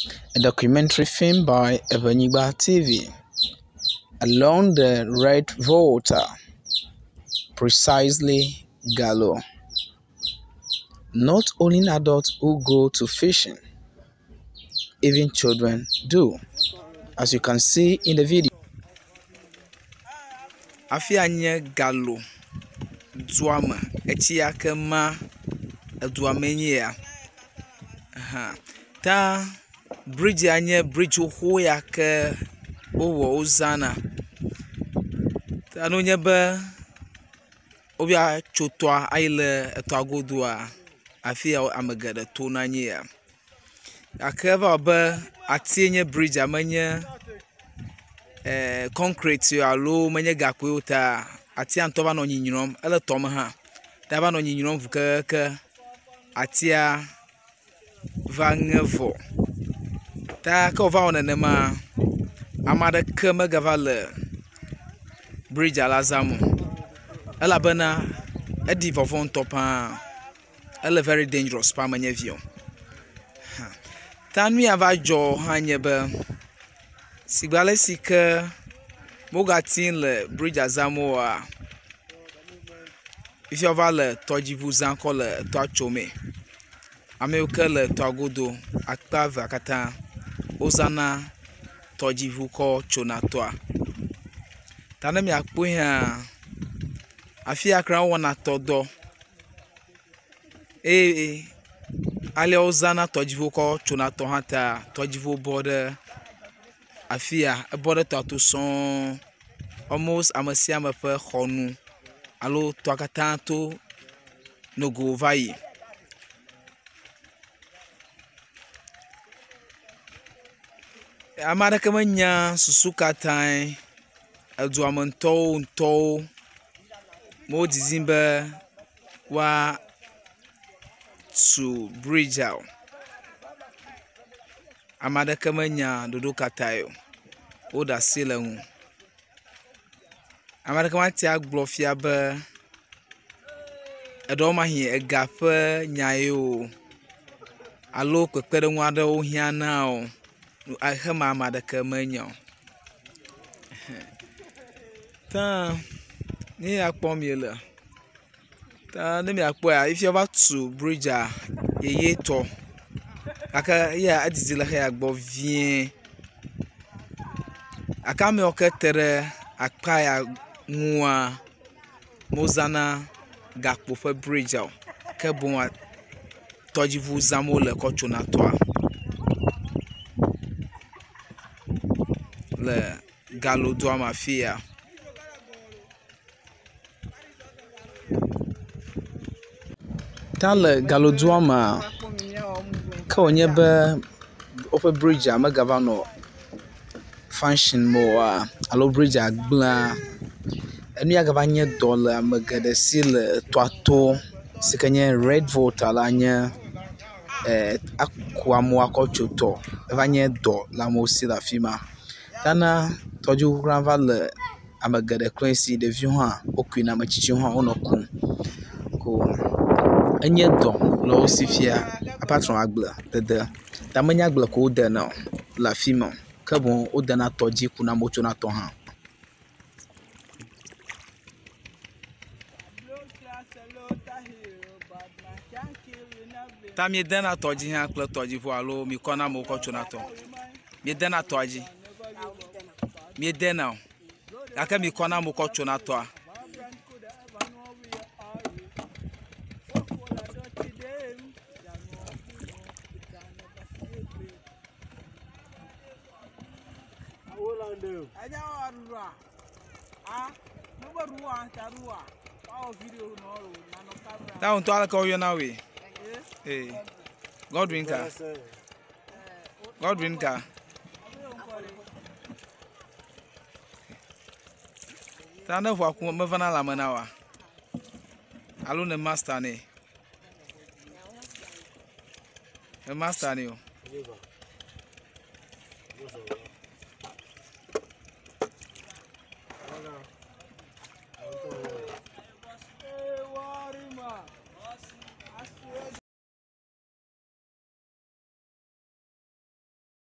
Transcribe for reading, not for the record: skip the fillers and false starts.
A documentary film by Evenyigba TV along the Red Volta, precisely Gallo. Not only adults who go to fishing, even children do, as you can see in the video. Afi ya nye Galo dua me. Etsi ya ke ma edua mee nye ya hã. Ta bridge ya nye bridge xoxo ya ke wowɔ wozãna. Ta ne wonye be wobe yeatso tɔa ayi le etɔa godoa, afi ya ame geɖe tona nye ya. Gake eva wɔ abe atie nye bridgea menye kɔnkrati alo menye gakpoe o ta atia ŋutɔ va nɔ nyinyrɔm. Ele tɔme hã ta eva nɔ nyinyrɔm ŋu keke atia va ŋe vɔ. Ta ke wova wɔ nenema, ame aɖeke megava le bridgea la zam o elabena eɖi vɔvɔ ŋutɔ paa. Ele very dangerous paa menye vi o. Ta nu ya va dzɔ hã nye be sigbe ale si ke wogate le bridgea zam oa, fifia wova le tɔdziŋu zam kɔ le etɔa tsomee. Ame yiwo ke le tɔa godo akpa evea katã wozãna tɔdziŋu kɔ tsona tɔa. Ta ne miakpɔe hã, afi ya kura wowɔna tɔdɔ eye ale wozãna tɔdziŋu kɔ tsona tɔ hã ta, tɔdziŋuwo bɔ ɖe afi ya. Ebɔ ɖe tɔa to sɔŋ. Almost ame sia ame ƒe xɔ nu alo tɔa katã to nogo va yi. Ame aɖeke menya susu ka tae edua me tɔwo ŋutɔwo wodidim be woatu bridgea o. Ame aɖeke menya ɖoɖo ka tae o. Woɖe asi le eŋu. Ame aɖeke mate agblɔ fia be eɖewo mahi ega ƒe nya ye o alo kpekpeɖeŋu aɖewo hiã na o. Xexeme ame aɖeke menya o. Ta nu ya kpɔm miele. Ta ne miakpɔa fifia wova tu bridgea yeyetɔ gake eya edidi le xeya gbɔ vie. Gake ame yiwo ke te ɖe akpa ya ŋua wozãna gakpo ƒe bridgea o ke boŋ tɔdziŋu zam wole kɔ tsona tɔa le Galo dua me afi ya. Ta le Galo dua mea, ke wònye be woƒe bridgea megava nɔ function me oa alo bridgea gblẽa, enu ya gava nye dɔ le ame geɖe si le etɔa to si ke nye Red Volta la nye aku amewo akɔ tso tɔ. Eva nye dɔ le amewo si le afi ma. Nana tɔdziŋu kura va le ame geɖe kloe si. Ɖeviwo hã wokui, ametsitsiwo hã wonɔ kum. Ko enye dɔ le wo si fifia apart from agble dede. Ta menye agble ko wodena o le afi ma o ke boŋ wodena tɔdzi kuna amewo tsona tɔ hã. Ta miedena tɔdzi hã kple tɔdziŋu alo mikɔna amewo kɔ tsona tɔ. Miedena tɔa dzi. Miedena o gake mikɔna amewo kɔ tsona tɔa. Ta ŋutɔ aleke woyɔna woe? Ee. Godwin ka? Godwin ka? Ta ne ʋua kum mevana lãme na woa? Alo ne master nɛ? Ne master nɛ o.